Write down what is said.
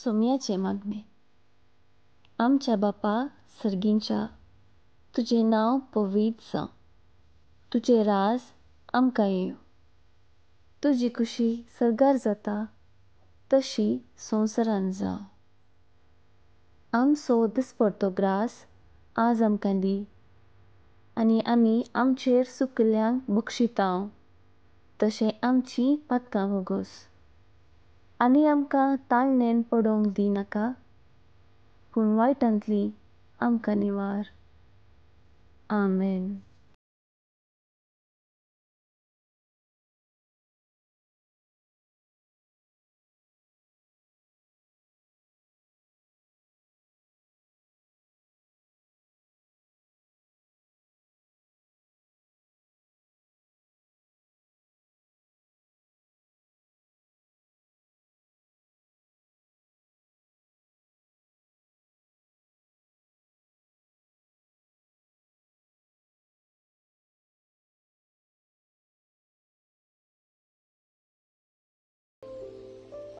सोम्याचें मागणें. आमच्या बापा सर्गींच्या, तुजें नांव पवीत जावं. तुजें राज आमकां येवं. तुजी खुशी सर्गार जाता तशी संवसारान जावं. आमचो दिसपडतो ग्रास आज आमकां दी आनी आमी आमचेर सुकिल्ल्यांक बक्षितांव तशें आमचीं पातकां भोगोस. आनी आमकां ताळणेन पडोवंक दी नाका, पूण वायटांतली आमकां निवार. आमेन.